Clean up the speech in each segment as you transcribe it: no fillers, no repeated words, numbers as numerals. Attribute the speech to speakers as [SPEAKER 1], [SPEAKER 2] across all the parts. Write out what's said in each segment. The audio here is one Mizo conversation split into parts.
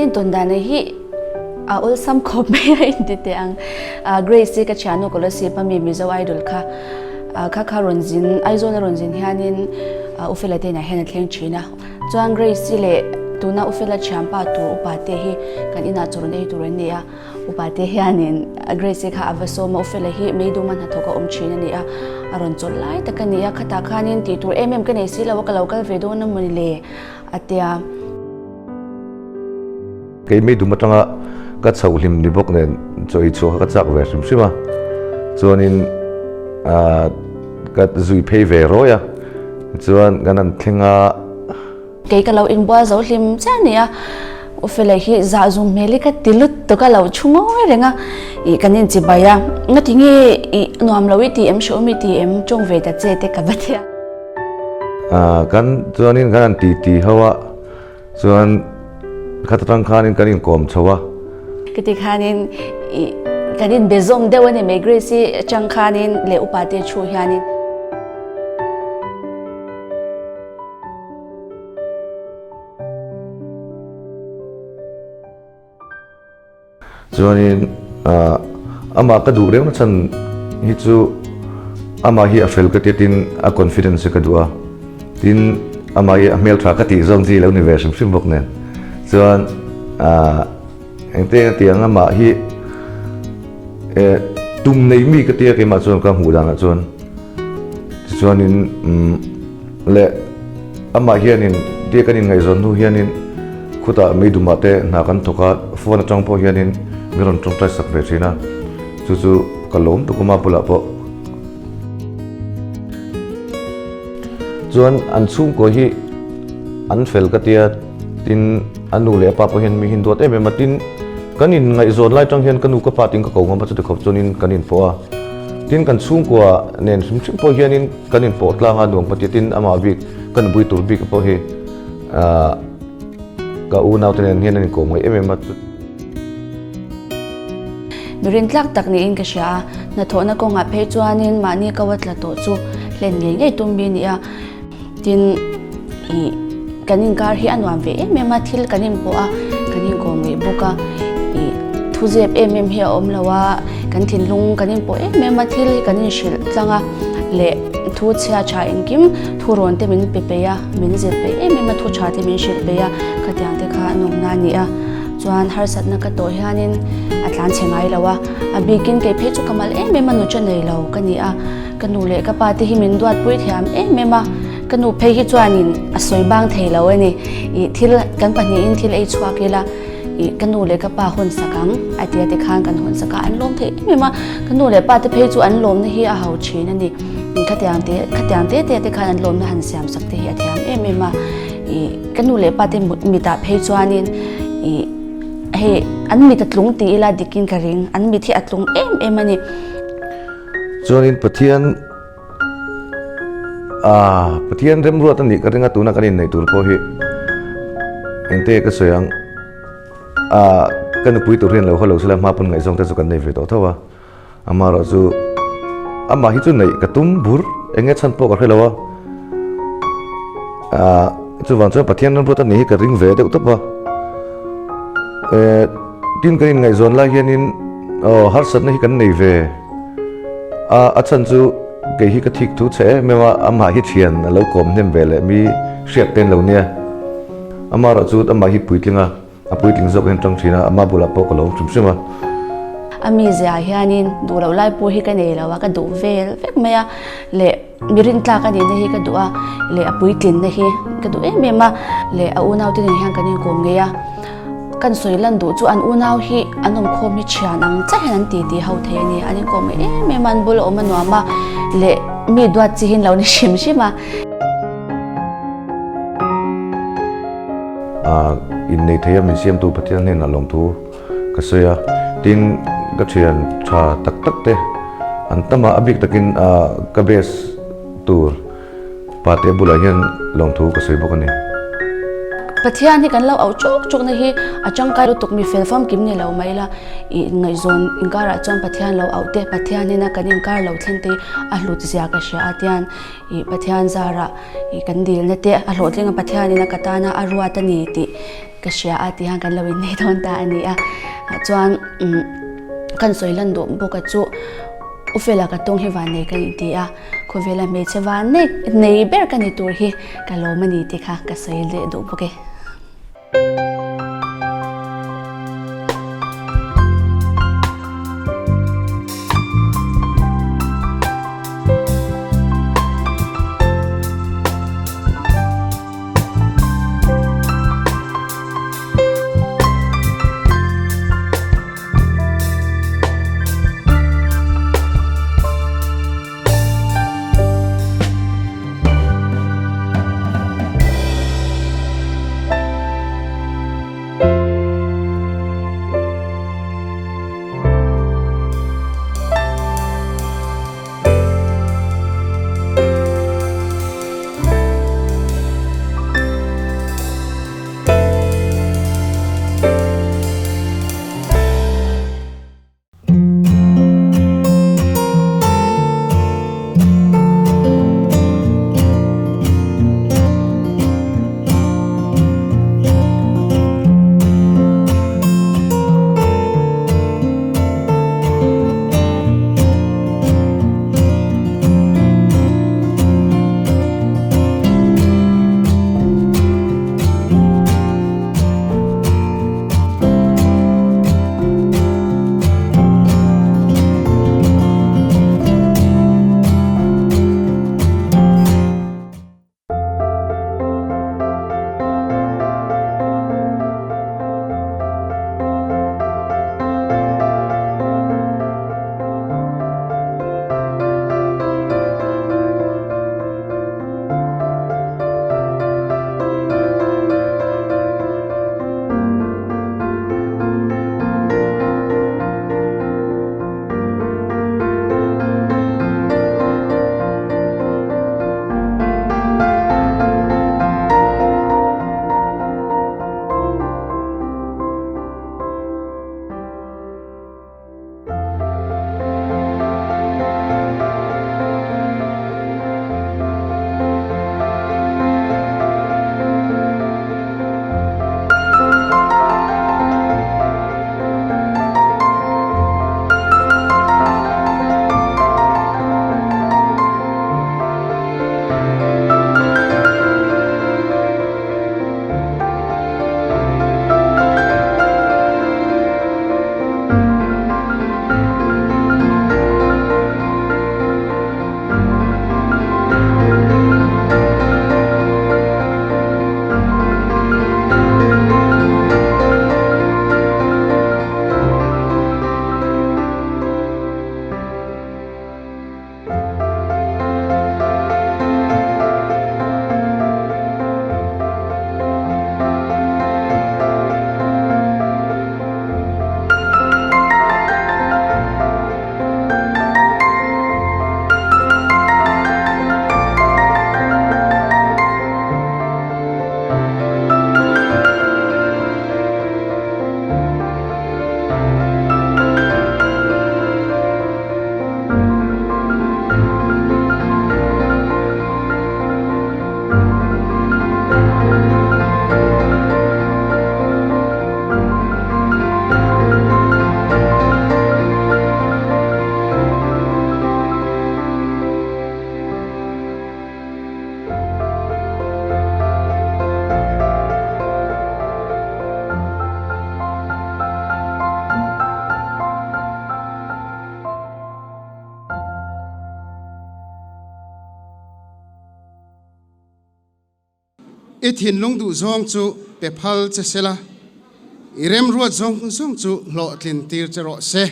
[SPEAKER 1] intawn dan hi a awlsam khawp mai a inti teh ang. Grace hi ka thiannu Kolasib a mi Mizo Idol kha kha kha rawn zin Aizawl a rawn zin hianin Ufela te inah hian a thleng thin a. Chuan Grace hi leh tuna Ufela thianpa tur upa te hi kan inah chaw rawn ei tur an ni a. Upa te hianin Grace kha a va sawm a, Ufela hi Meiduma hnathawk a awm thin a ni a, a rawn chawlh lai tak a ni a, khatah khanin tih tur em em ka nei si lo a, ka lo kal ve dawn a mawni le a tia.
[SPEAKER 2] Kei Meidum atanga ka chhoh hlim ni bawk nen chaw ei chhuah kha ka chak ve hrim hrim a, chuanin ka zui phei ve rawi a, chuan kan han thleng a.
[SPEAKER 1] Kei ka lo inbual zo hlim chiah a ni a, U Fela hi zah zum hmel hi ka ti lut tuk a, lo thu ngawi reng a, ih kan inchi bai a, ngati nge ih nuam lo i ti em hre awm i ti em tawng ve ta che te ka va ti a.
[SPEAKER 2] Kan chuanin kan han ti ti ho a, chuan khat atang khanin kan inkawm chho a.
[SPEAKER 1] Ka ti khanin ih kan inbe zawm deuh a ni mai Grace i atang khanin leh upa te thu hianin.
[SPEAKER 2] Chuanin amah ka duh reuhna chhan hi chu amah hi a fel ka tia tin a confidence hi ka duh a, tin amah hi a hmeltha ka tih zawng chi lo ni ve hrim hrim bawk nen. Chuan engte ka tih ang amah hi tum nei mi ka tia keimah chuan ka hmuh danah chuan. Tichuanin leh amah hianin tia kan inngaihzawn hnu hianin khutah meidumah te hna kan thawk a, phone atang pawh hianin min rawn tawngtai sak ve thin a, chu chu ka lawm tuk awm a bulah pawh. Chuan an chhungkaw hi an fel ka tia tin a nu leh a pa pawh hian mi hin duat em em a, tin kan inngaihzawn lai tang hian ka nu ka pa tin ka ko ngam a chuti khawp chuanin kan inpawh a. Tin kan chhungkua nen hrim hrim pawh hianin kan inpawh tlang a nuam ka ti tin amah bik ka nupui tur bik pawh hi ka unau te nen hian an inkawm ngaih em em a.
[SPEAKER 1] Mirin tlak tak niin ka hria a, hnathawhna kawngah phei chuanin mahni ko a tla tawh chu hlen ngei ngei tum mi a ni a. Tin ih kan inkar hi a nuam ve em em a, thil kan inpawh a, kan inkawm ngei bawk a, ih thu zep em em hi a awm lo a, kan thinlung kan inpawh em em a, thil hi kan inhrilh tlang a, leh thu chhia tha engkim thu rawn te min pe peih a, min zir peih em em a, thu tha te min hrilh peih a, khatiang te kha a nawmna a ni a, chuan harsatna ka tawh hianin a tlan chhe ngai lo a, a bikin kei phei chu ka mal em em a, nucha nei lo ka ni a. Ka nu leh ka pa te hi min duatpui thiam em em a, ka nu phei hi chuanin a sawi bang thei lo a ni. Ih thil kan pahnihin thil ei chhuak ila ih ka nu leh ka pa hawn sak ang a ti a tikhan kan hawn sak a, an lawm thei em em a, ka nu leh pa te phei chu an lawmna hi a ho thin a ni. Khatiang te khatiang te te te khan an lawmna han siam sak te hi a thiam em em a, ih ka nu leh pa te mitah phei chuanin ih hei an mit a tlung ti ila dikin ka ring, an mit hi a tlung em em a ni.
[SPEAKER 2] Chuanin Pathian ah Pathian remruat a nih ka ring a tuna kan inneih tur pawh hi engte ka sawi ang ah ka nupui tur hian lo haw lo sela hma pawn ngaihzawng te chu kan nei ve tawh tho a amaherawh chu amah hi chu neih ka tum bur enge chhan pawh ka hre lo a ah chuvang chuan Pathian remruat a nih hi ka ring ve deuh tawp a eh tin kan inngaihzawn lai hianin Aw, harsatna hi kan nei ve a, a chhan chu kei hi ka thik thu che em em a, amah hi thian a lo kawm hnem ve leh mi hriat ten lo nia. Ama erawh chu amah hi puitling a, a puitling zawk hian tang thin a, ama bulah pawh ka lo awm hrim hrim a.
[SPEAKER 1] A mizia hianin duh loh lai pawh hi ka nei lo a, ka duh vel vek mai a, leh mi rintlak a nihna hi ka duh a, leh a puitlinna hi ka duh em em a, leh a unaute nen hian kan inkawm ngei a. Kan sawi lan duh chu an unau hi an awmkhawm hi thian ang chiah hian an ti ti ho thei a ni. An inkawm ngei em em a, an bula awm a nuam a, leh mi duat chi hi an lo ni hrim hrim a.
[SPEAKER 2] Innei thei a min siamtu Pathian hnenah lawmthu ka sawi a, tin ka thian tha tak tak te an tam a, a bik takin ka best tur Pate bulah hian lawmthu ka sawi bawk a ni.
[SPEAKER 1] Pathian hi kan lo auh chawk chawk na hi a tangkai lutuk mi fel famkim ni lo mai la, i ngaihzawn inkarah chuan Pathian lo auh te, Pathian ina kan inkar lo thlen te a hlut zia ka hria a tian i Pathian zarah i kan dilna te a hlawhtling a Pathian ina ka tana a ruat a ni tih. ka hria a ti hian kan lo innei dawn ta a ni a. Chuan kan sawi lan duh bawk a chu U Fela ka tawng hi vannei ka inti a, khawvela hmeichhe vannei nei ber ka ni tur hi ka lawm a ni tih kha ka sawi leh duh bawk e.
[SPEAKER 3] I thinlung duh zawng chu pe phal che sela, i remruat zawng zawng chu hlawhtlin tir che rawh se.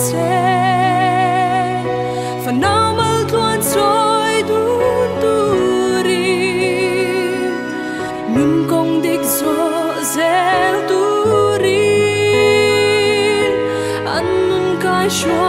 [SPEAKER 4] se. Fanau mal tluan chawi dun turin, nun kawng dik zawh zel turin, an nun kai hruai.